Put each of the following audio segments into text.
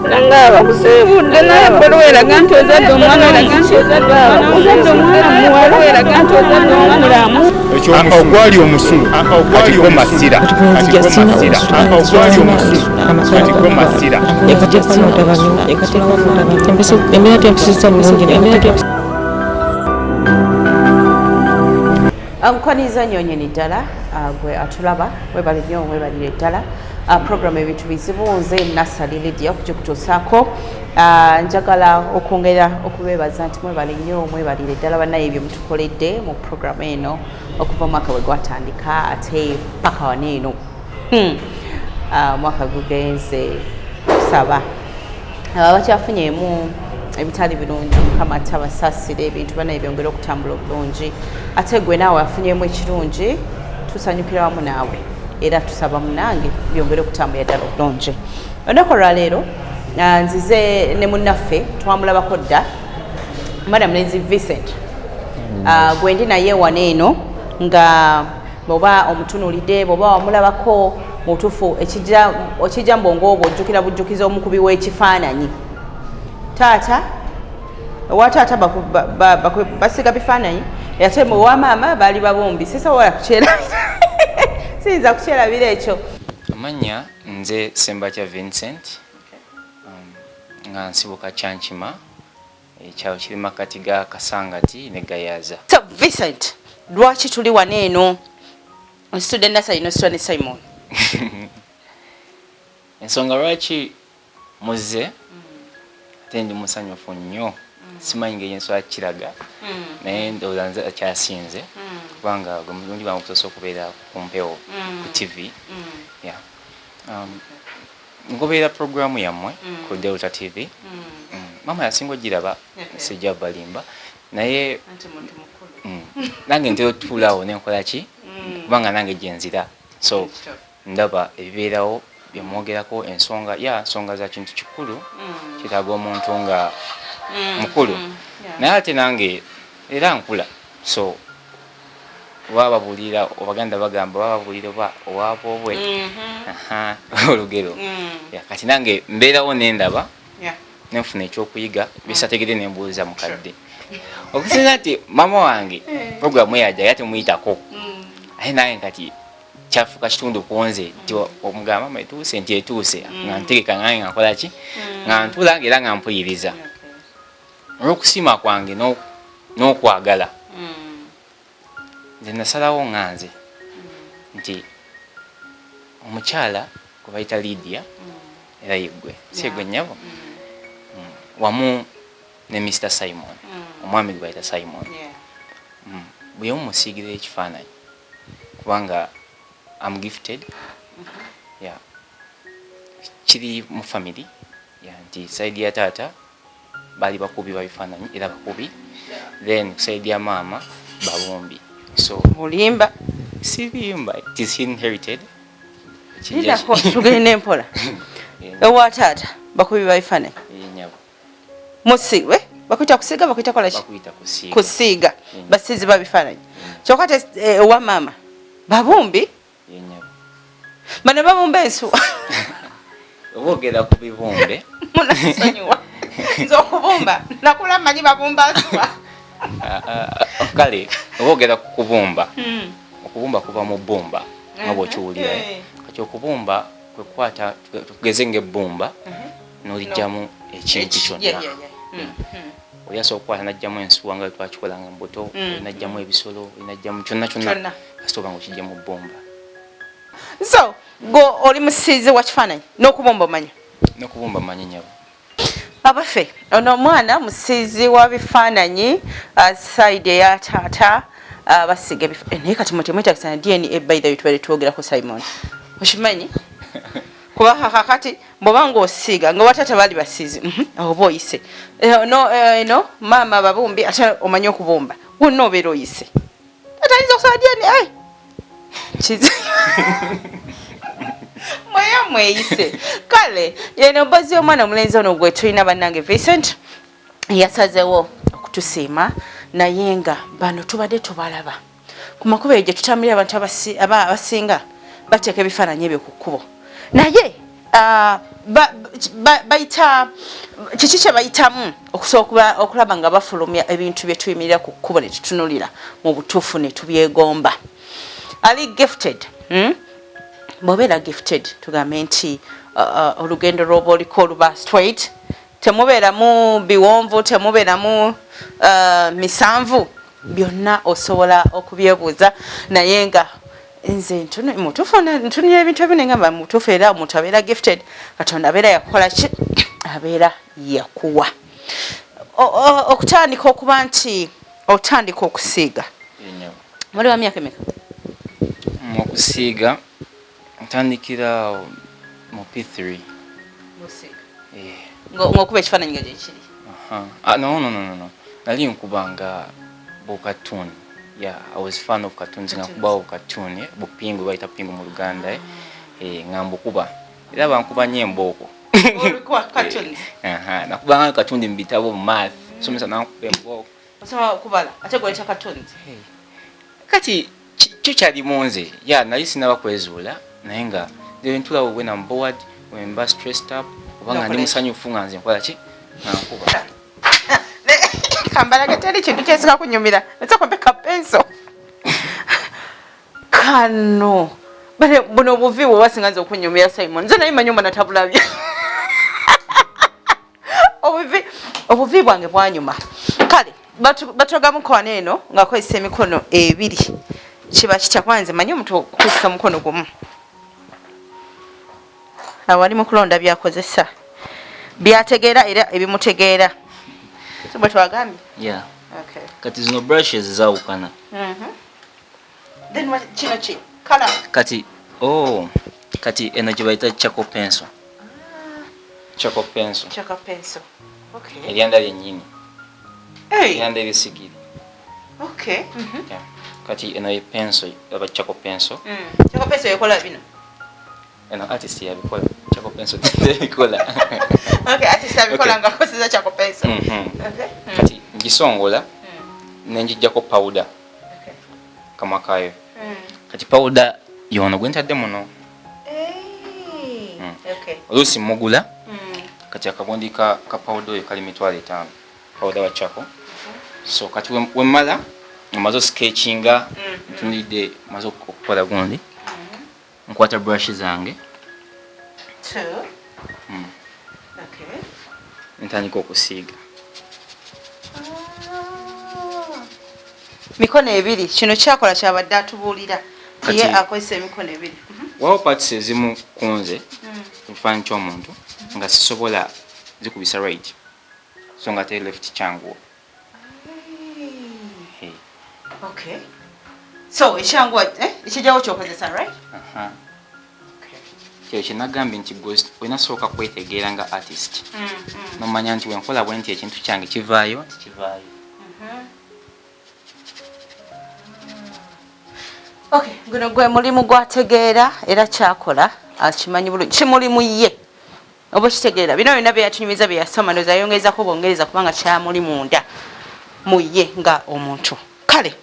Nga bakusiibudde, naye ebbaluwa eraga nti ozadde omwana, ozadde omwana muwala, eraga nti ozadde omwana mulamu. Ogwali omusulo katiko masira, katiko masira, ogwali omusulo katiko masira. Embeera tempisizza bulungi. Nkwaniza nnyo nyini ddala gwe atulaba, webale nnyo, webalire ddala. Program Ebintu Bizibu, nze Nasali Lydia okugikutuusaako. Njagala okwongera okubeebaza nti mwebale nnyo, mwebalire ddala bannaye ebyo mutukoledde mu program eno okuva omwaka bwe gwatandika ate paka wano eno. Omwaka gugenze. Tusaba abo abakyafunyemu ebitali birungi, Mukama tabasaasira, ebintu banaye byongere okutambula obulungi. Ate gwe naawe afunyemu ekirungi, tusanyukira wamu naawe era tusaba munange byongere okutambula ddala obulungi. Olunaku olwaleero nzize ne munnaffe twamulabako dda, Madam Lenzi Vincent. Gwe ndi naye wano eno, nga bw'oba omutunuulidde, bw'oba wamulabako, mutuufu ekijja mu bwongo obwo ojjukira bujjukiza omukubi w'ekifaananyi. Taata, ewa taata basiga bifaananyi, ate ewa maama baali babumbi. Sisobola kukyerabira, siyinza kukyerabira ekyo. Amannya nze Ssembatya Vincent, nga nsibuka Kyankima, ekyalo kiri makati ga Kasangati ne Gayaza. So Vincent, lwaki tuli wano eno nsitudde Nasali nositula ne Simon? Ensonga lwaki muzze, ate ndi musanyufu nnyo, simanyi ngeri nsobola kukiraga, naye ndowooza nze akyasinze kubanga gwe mulundi gwange okusoose okubeera ku mpewo ku TV. Yeah. Ngoberera programu yammwe ku Delta TV. Maama yasinga ogiraba, sijja balimba, naye nange ntera otutuulaawo nenkola ki, kubanga nange gyenzira, so ndaba ebibeerawo byemwogerako. Ensonga ya nsonga za kintu kikulu, kyetaaga omuntu nga mukulu, naye ate nange era nkula. So oba babuulira, obaganda bagamba oba babuulira oba owaboobwe olugero. Yeah, kati nange mbeerawo nendaba nenfuna ekyokuyiga byesategedde, nembuuza mukadde. Okusinza nti maama wange programu eyaja era temuyitako, ate nange kati kyafuuka kitundu ku nze nti omugamba, "Mama, etuuse," nti etuuse, nga ntegeka nange nga nkola ki, nga ntuula nga era nga mpuliriza. Olw'okusiima kwange n'okwagala, nze nasalawo nga nze nti omukyala gwe bayita Lydia, era yeggwe, si yeggwe nnyabo, wamu ne Mr Simon, omwami gwe bayita Simon, buli omu musiigireyo ekifaananyi kubanga am gifted. Yeah, kiri mu family ya nti side ya taata baali bakubi ba bifaananyi era bakubi, then ku side ya maama babumbi, so Olimba. Sirimba, it is inherited. Lindako, tugende mpola. Ewa taata bakubi ba bifaananyi? Nyabo. Musiwe bakuyita kusiiga, bakuyita kola ki? Bakuyita kusiiga. Kusiiga, basiizi ba bifaananyi. Kyokka ate ewa maama babumbi? Yenyabo. Bano babumba ensuwa? Oba ogera ku bibumbe. Munasonyiwa, nze okubumba nakula manyi babumba nsuwa. Ah, ah, kale oba ogera ku kubumba, okubumba kuva mu bbumba nga bw'okiwulira, eh? Kati okubumba kwekwata, tugeze ng'ebbumba n'olijjamu ekintu kyonna. Oli asobola okukwata n'ajjamu ensuwa nga bwe twakikolanga mu buto, oli n'ajjamu ebisolo, oli n'ajjamu kyonna kyonna, Kyonna. Kasita oba nga okijja mu bbumba. So go oli musiizi wa kifaananyi n'okubumba omanya? N'okubumba manyi, nyabo. Abaffe, ono omwana musiizi wa bifaananyi. Side eya taata basiiga naye kati mwe temwetagisa na DNA. By the way, tubadde twogerako, Simon, okimanyi kuba kakati bw'oba ng'osiiga nga wataata baali basiizi, awo oba oyise. No, no maama babumbi ate omanyi okubumba, wonna obeera oyise. Ate ayinza okusaba DNA. Kizi mweyo mweyise. Kale yeno mbozi y'omwana omulenzi ono gwe tulina bannange. Vincent yasazewo okutusiima, naye nga bano tubadde tubalaba ku makubo eyo gye tutambulira. Abantu abasinga bateeka ebifaananyi ebyo ku kkubo, naye Bayita kiki kye bayitamu okusobola okulaba nga bafulumya ebintu bye tuyimirira ku kkubo ne tutunulira mu butuufu ne tubyegomba. Ali gifted, Bw'obeera gifted, tugambe nti olugendo lw'oba oliko oluba straight, temubeeramu biwonvu, temubeeramu misanvu, byonna osobola okubyebuuza. Naye nga nze mutuufu ntunira ebintu ebyo nengamba mutuufu, era omuntu abeera gifted, Katonda abeera yakukola ki, abeera yakuwa okutandika okuba nti otandika okusiiga. Muli wa myaka emeka? Okusiiga ntandikira mu P3. Ng'okuba ekifaananyi nga gyekiri? Ah, no, no, no, no. Nali nkuba nga bu cartoon. Yeah, I was fan of cartoons, nga nkubawo cartoon, eh? Bupingu, bayita pingu mu Luganda, eh? Eh, nga mbukuba. Era bankuba nnyo embooko. Nakubanga cartoon mu bitabo, mu math. Somesa nankuba embooko. Osoma okubala ate gweyita cartoons? Kati kyo kyali mu nze. Yeah, nali sinaba kwezuula, naye nga nze ntulawo when I'm bored, when mba stressed up, oba nga ndi musanyufu, nga nze nkola ki, nga nkuba. Kambalaga, teri kintu kyesika kunyumira nsooka ka pencil kano. Bale buno obuvi bwe basinga nze okunyumira, Simon, nze naye manyi omwana tabulabye obuvi. Obuvi bwange bwanyuma. Kale batogamuko wano eno ng'akozesa emikono ebiri, kiba kitya? Kuba nze manyi omuntu okukozesa omukono gumu. Awo ali mu kulonda byakozesa byategeera era ebimutegeera, si bwe twagambye? Yeah. Okay. Kati zino brushes zaawukana. Then what, kino ki kala? Kati, oh, kati eno gye bayita charcoal pencil. Charcoal pencil. Charcoal pencil, okay. Eryanda lyennyini. Hey. Eryanda erisigiri. Okay. Yeah. Kati eno ye pencil aba charcoal pencil. Charcoal pencil ekola bino? Eno artist yabikola, charcoal pencil yabikola. Okay, artist abikola. Okay. Nga akozesa charcoal pencil. Okay. Kati ngisongola nenjijjako powder kamwa kayo. Kati powder yono gwe ntadde muno. Hey. Oluusi mugula. Kati akabundi ka powder oyo kali 50,000, powder wa charcoal. So kati wemmala omaze osketchinga, ntunulidde, maze okukola gundi, nkwata brush zange. Two. Okay. Ntandika okusiiga. Mikono ebiri, kino kyakola kyabadde atubuulira. Kati- Ye akozesa emikono ebiri. Wawo parts ezimu ku nze, ekifaananyi ky'omuntu, nga sisobola zikubisa right, so nga te left kyanguwa. Hey. Okay. So ekyanguwa, eh? Ekijjawo kyokozesa right? Aha. Kyo kyenagambye nti gwe olina sooka kwetegeera nga artist, nomanya nti wenkola bwe nti ekintu kyange kivaayo nti kivaayo. Okay, guno gwe mulimu gwategeera era kyakola akimanyi bulungi, kimuli mu ye, oba okitegeera. Bino byonna byeyatunyumiza byeyasoma, ndowooza yayongezako bwongereza kubanga kyamuli munda mu ye nga omuntu. Kale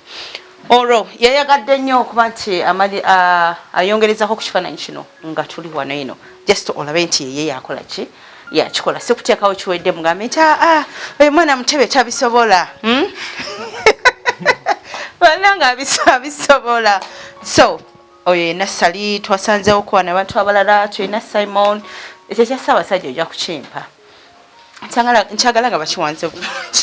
olwo yayagadde nnyo okuba nti ayongerezako ku kifaananyi kino nga tuli wano eno, just olabe nti yeye yakola ki, yakikola, si kuteekawo kiwedde mugambe nti aa oyo mwana mutebe tabisobola, Bannange abisobola. So oyo yenna Sali twasanzeewo kuba nabantu abalala, tulina Simon. Ekyo ekya Ssaabasajja ojja kukimpa. Nkyagala nga bakiwanze bulungi.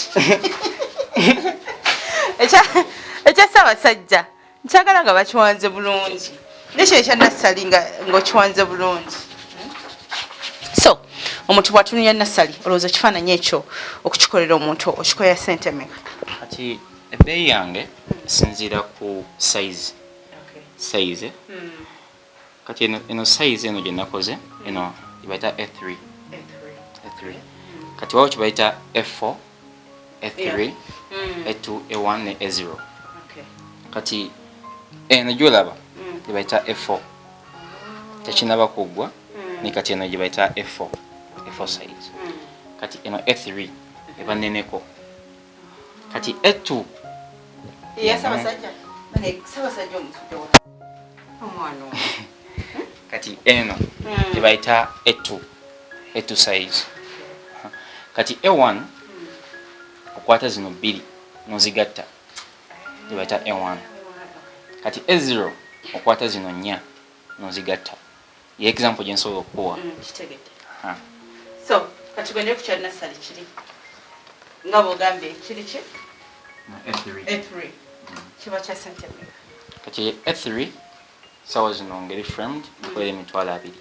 Ekya Ssaabasajja nkyagala nga bakiwanze bulungi, nekyo ekya Nassali nga ng'okiwanze bulungi. So omuntu bw'atunulira Nassali, olowooza ekifaananyi ekyo okukikolera omuntu okikolera sente meka? Kati ebbeeyi yange sinziira ku size. Size kati eno size eno gye nakoze eno gyebayita A3. A3. Kati wawo kyebayita A4, A3, A2, A1 ne A0. Kati eno gyolaba gyebayita A4, tekinaba kuggwa. Ne kati eno gyebayita A4, A4 size. Kati eno A3 eba neneko. Kati A2 Eya Ssaabasajja. Bane, Ssaabasajja omutudde wa omwana ono. Kati eno gyebayita A2, A2 size. Kati A1 okwata zino bbiri nozigatta, gyebayita A1. Kati A0 okwata zino nnya nozigatta. Ye example gyensobola okukuwa. Kitegedde. So katugende ku kya nasali, kiri nga bwogambye kiri ki? A3. A3 kiba kya sente mmeka? Kati A3 sawa zino ngeri framed nkolera 20,000.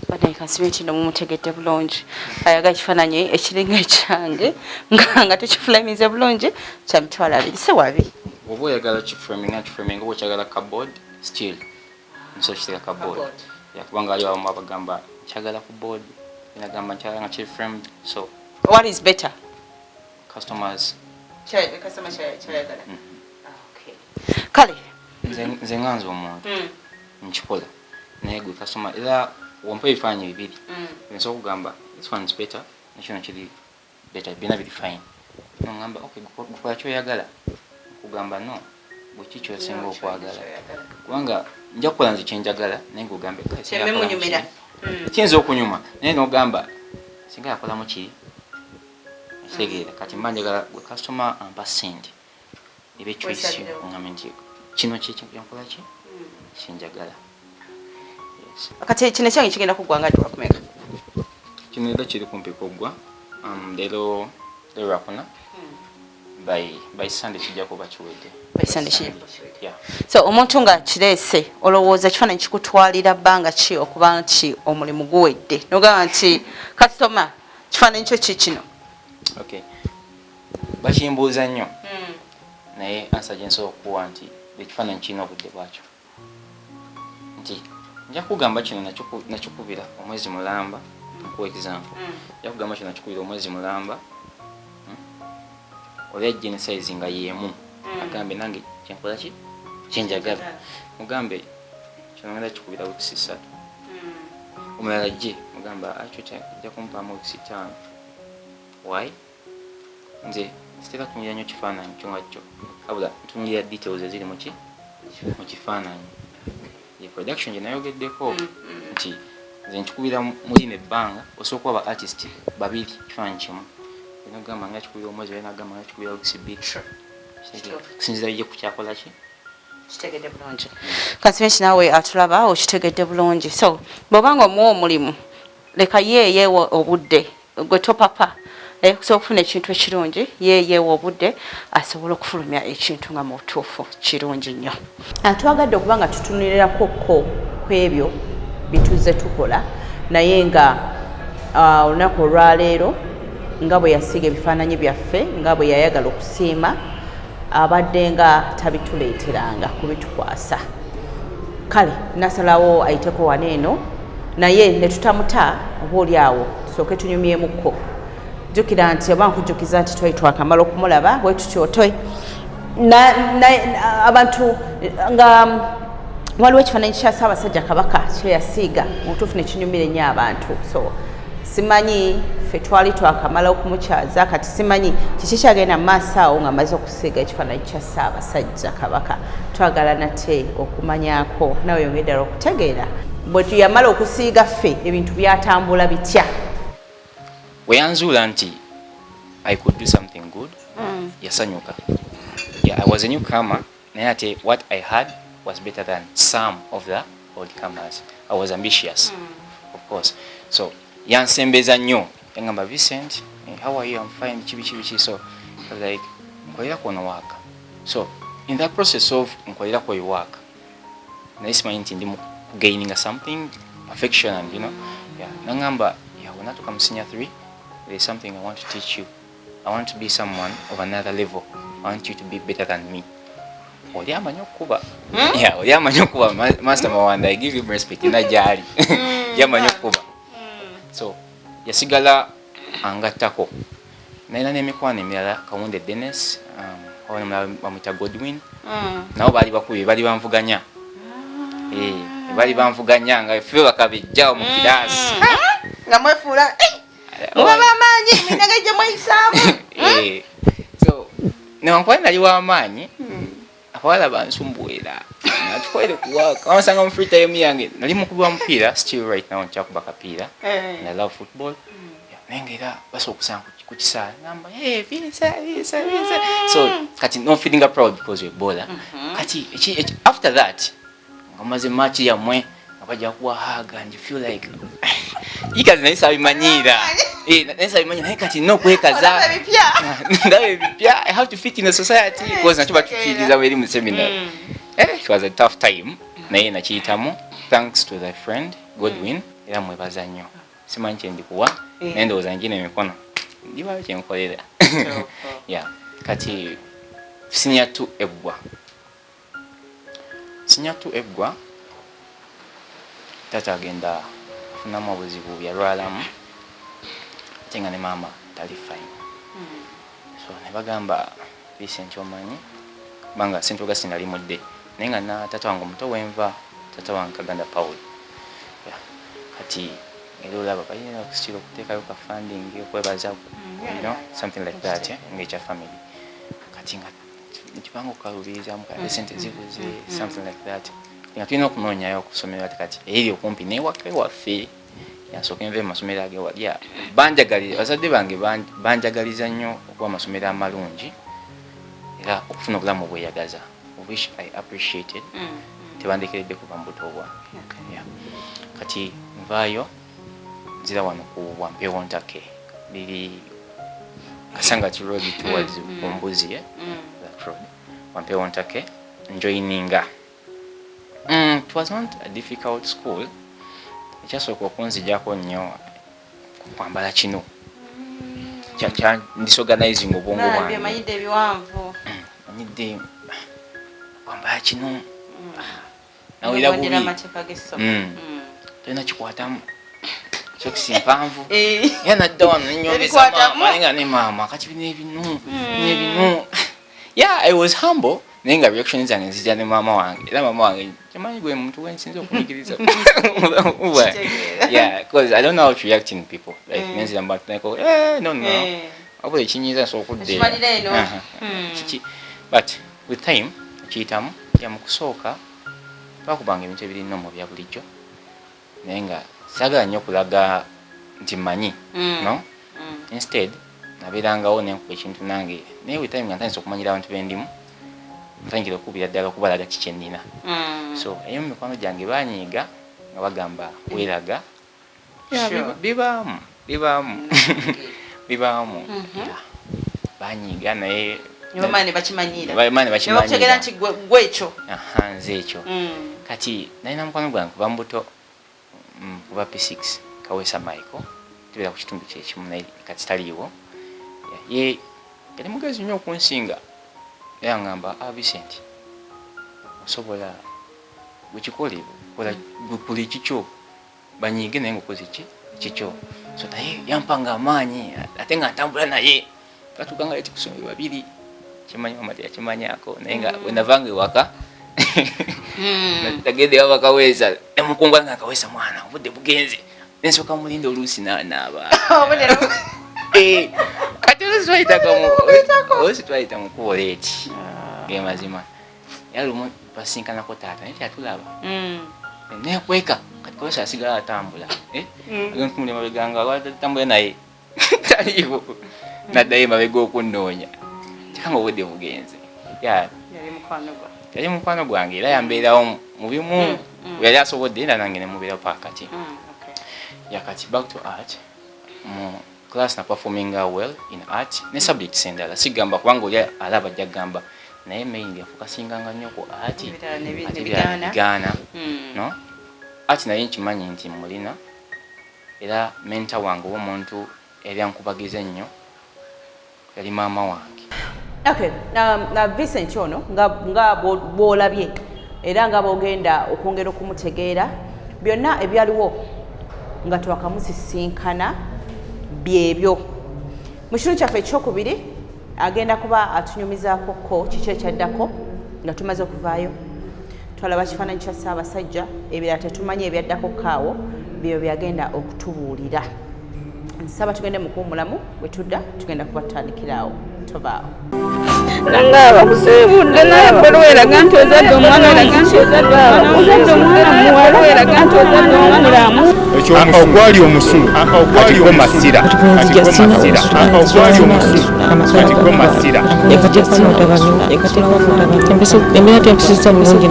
Badayi, kansibe nti no mumutegedde bulungi. Ayagala ekifaananyi ekiringa ekyange nga tekifulaminze bulungi, kya 20,000, si wabi. Oba oyagala kiframinga, kiframinga, oba okyagala cardboard, still nsobola kiteeka cardboard. Cardboard. Yeah, kubanga waliwo abamu abagamba nkyagala ku board, nagamba nkyagala nga kiri framed, so What is better? Customers. Customer kyayagala. Kale. Nze nga nze omuntu nkikola, naye gwe customer era wompa ebifaananyi bibiri, nsobola okugamba this one is better, nekino kiri better, byonna biri fine. Nongamba okay, gukola kyoyagala, nkugamba no, bwe ki kyosinga okwagala, kubanga nja kukola nze kyenjagala, naye ng'ogambe "Kale, singa Kyembe yakolamu munyumira. kiri." Kiyinza okunyuma, naye nogamba singa yakolamu kiri, kitegeera. Kati mba njagala gwe customer ampa sente ebe choice yo, Weesalirewo. Oŋŋambe nti kino kyenkola ki kyenjagala. Yes. Kati kino ekyange kigenda kuggwa nga lwakumeka? Kino era kiri kumpi kuggwa. Leero lwakuna, by Sunday kijja kuba kiwedde. By Sunday kijja kuba kiwedde. Yeah. So omuntu nga kireese, olowooza ekifaananyi kikutwalira bbanga ki okuba nti omulimu guwedde, nogamba nti kasitoma kifaananyi kyo ki kino? Okay, bakimbuuza nnyo, naye answer gyensobola okukuwa nti ekifaananyi kirina obudde bwakyo, nti nja kugamba kino nakikubira omwezi mulamba. Nkuwa example, nja kugamba kino nakikubira omwezi mulamba, Oli ajja ne size nga yeemu, agambe nange kyenkola ki kyenjagala, mugambe kino ngenda kikubira weeks 3. Omulala ajje, mugamba akyo kijja kumpaamu weeks 5. Why? Nze sitera kutunulira nnyo kifaananyi kyo nga kyo, wabula ntunulira details eziri muki mu kifaananyi, ye production gye nayogeddeko nti nze nkikubira mulino ebbanga. Osobola okuba ba artist babiri kifaananyi kimu, nagamba nga kikubira omwezi, oli nagamba nga kikubira weeks 2, kusinziira ye ku kyakola ki. Kitegedde bulungi. Kansibe nti naawe atulaba okitegedde bulungi. So bw'obanga omuwa omulimu, leka ye yeewa obudde, gwe topapa. Okusobola okufuna ekintu ekirungi, ye yeewa obudde asobole okufulumya ekintu nga mu butuufu kirungi nnyo. Twagadde okuba nga tutunulirako ko ku ebyo bituze tukola, naye nga olunaku olwaleero nga bwe yasiiga ebifaananyi byaffe nga bwe yayagala okusiima, abadde nga tabituleeteranga kubitukwasa. Kale nasalawo ayiteko wano eno, naye ne tutamuta, oba oli awo tusooke tunyumyemukko. Jjukira nti oba nkujjukiza nti twali twakamala okumulaba bwe tutyo abantu nga waliwo ekifaananyi kya Ssaabasajja Kabaka kyeyasiiga, mu butuufu ne kinyumira ennyo abantu. So simanyi, ffe twali twakamala okumukyaza, kati simanyi kiki kyagenda mu maaso awo nga maze okusiiga ekifaananyi kya Ssaabasajja Kabaka. Twagala nate okumanyako nawe yongere ddala okutegeera bwe tuyamala okusiiga ffe ebintu byatambula bitya. Bwe yanzuula nti I could do something good, yasanyuka. Yeah, I was a newcomer, naye ate what I had was better than some of the old comers. I was ambitious, of course. So yansembeza nnyo, yangamba, "Vincent, how are you?" "I'm fine." Kibi kibi ki. So I was like, "Nkolera ono work." So in that process of nkolera oyo work, naye simanyi nti ndi mu gaining something, perfection, and yeah, nangamba, "Yeah, when natuka mu senior 3, there is something I want to teach you. I want to be someone of another level. I want you to be better than me." Oli amanyi okukuba. Yeah, oli amanyi okukuba. Master Mawanda, I give him respect, na gyali yamanyi okukuba. So yasigala angattako, nalina n'emikwano emirala, Kawunde Dennis, omulala bamwita Godwin, nabo baali bakubi, bali banvuganya. Eh, bali banvuganya nga ffe bakabijjawo mu kiraasi. Nga mwefuula muba bamaanyi, minage gye mweyisaamu. Eh, so newankubadde nali w'amaanyi, abawala bansumbuwera. Atukolere kuwaka wansanga mu free time yange nali mukubi wa mupiira, still right now nkyakuba kapiira and I love football. Yeah, naye nga era basobola okusanga ku kisaawe, ngamba, "Hey, Vincent, Vincent, Vincent." So kati no feeling proud because we're baller. Kati after that nga mumaze match yammwe, nga bajja kuwa hug and you feel like ikazi, naye sabimanyiira. Eh, naye sabimanyiira, naye kati nina okwekaza. Olaba ebipya. Ndaba ebipya. I have to fit in the society because nakyo batukiriza bweri mu seminary. Eh, it was a tough time, naye nakiyitamu thanks to the friend Godwin, era mwebaza nnyo. Simanyi kyendikuwa, naye ndowooza ngina emikono ndibayo kyenkolera. Yeah, kati senior two eggwa, senior two eggwa, taata agenda afunamu obuzibu, yalwalamu, ate nga ne maama tali fine. So ne bagamba, "Vincent, omanyi kubanga St Augustine ali mudde," naye nga na taata wange omuto wenva, taata wange Kaganda Paul. Yeah. Kati era olaba balina okusitira okuteekayo ka funding okwebaza, something like that, eh, ng'ekya family. Kati nga kibanga okukalubirizamu kati sente zibuze, something like that, nga tulina okunoonyayo okusomero. Ati kati eri okumpi newaka ewaffe, yansooka enve mu masomero agewali. Banjagali, bazadde bange banjagaliza nnyo okuba amasomero amalungi era okufuna obulamu obweyagaza, which I appreciated. Tebandekeredde kuva mu buto bwange. Yeah. Kati nvaayo nzira wano ku Wampeewo Ntake, liri Kasangati Road towards Kumbuzi, eh? That road, Wampeewo Ntake, njoininga. It was not a difficult school. Ekyasooka okunzijako nnyo kwambala kino kya disorganizing obwongo bwange. Omanyidde ebiwanvu. Manyidde kwambala kino, nawulira bubi. Ngondera amateeka g'essomero. Tolina kikwatamu, sokisi mpanvu. Eh. Era nadda wano nenyombeza. Ebikwatamu. Maama, nga ne maama kati bino ebinu nebinu. Yeah, I was humble, naye nga reaction zange nzija ne maama wange, era maama wange kimanyi gwe muntu wensinza okunyigiriza. Kitegeera. Yeah, because I don't know how to react in people like nenzira mu bantu neko, eh, no. Wabula ekinyiiza nsobola okudda era. Ekimalira eno. Aha. Kiki, but with time ekiyitamu. Ya, mu kusooka twakubanga ebintu ebirina mu bya bulijjo, naye nga saagala nnyo kulaga nti mmanyi. No, instead nabeerangawo nenkuba ekintu nange, naye with time nga ntandise okumanyira abantu bendimu, ntandikira okukubira ddala okubalaga ki kyennina. So eyo mu mikwano gyange banyiiga nga bagamba weeraga. Yeah, bibaamu, bibaamu, bibaamu. Yeah. Banyiiga naye Ne bamala ne bakimanyiira. Ne bamala ne Ne bakutegeera bakimanyiira. nti gwe ekyo. Aha, nze ekyo. Kati nalina mukwano gwange kuva mu buto, kuva P6, Kawesa Michael, tubeera ku kitundu kyekimu, naye kati taliiwo. Ye yali mugezi nnyo okunsinga, era ngamba, "Ah, Vincent, osobola gwekikole, kola kola ekikyo, banyiige naye ngaokoze ki kikyo." So naye yampanga amaanyi, ate nga ntambula naye, twatuuka nga leti kusomero babiri. Kimanyi mama teyakimanyako, naye nga wenavanga ewaka nagenda ewa Bakaweesa, nemukungula nga, "Kawesa mwana, obudde bugenze." Nensooka mulinda oluusi nanaaba. Eh, kati oluusi twayita mu kkubo late, ge mazima. Era lumu twasinkanako taata, naye teyatulaba. Nekweka. Kati Kawesa asigala atambula, eh? Agenda tumuli emabega nga atambula, naye taliiwo. Naddayo emabega okunnoonya, kyekanga obudde bugenze. Yeah, Yali mukwano gwa. Yali mukwano gwange era yambeerawo mu bimu yali asobodde, era nange nemubeerawo paka kati. Yeah, kati back to art. Mu class na performinga well in art ne subjects endala, sigamba kubanga oli alaba ajja kugamba, naye mainly afocusinganga nnyo ku art. Ebirala Ate ne ebirala bigaana. Bigaana. No, art naye nkimanyi nti mulina, era mentor wange oba omuntu yali ankubagiza ennyo yali maama wange. Okay, na Vincent ono nga bw'olabye era nga bw'ogenda okwongera okumutegeera, byonna ebyaliwo nga twakamusisinkana byebyo. Mu kitundu kyaffe ekyokubiri agenda kuba atunyumizaako ko kiki ekyaddako nga tumaze okuvaayo. Twalaba kifaananyi kya Ssaabasajja, ebirala tetumanyi ebyaddako kaawo, byo byagenda okutubuulira. Nsaba tugende mu kuwummulamu, bwe tudda tugenda kuba tutandikiraawo. Tovaawo. Nange abakusiibudde naye ebbaluwa eraga nti ozadde omwana ozadde omwana muwala eraga nti ozadde omwana mulamu. Ogwali omusulo kati go masira, kati go masira. Ogwali omusulo kati go masira. Embeera tempisizza bulungi.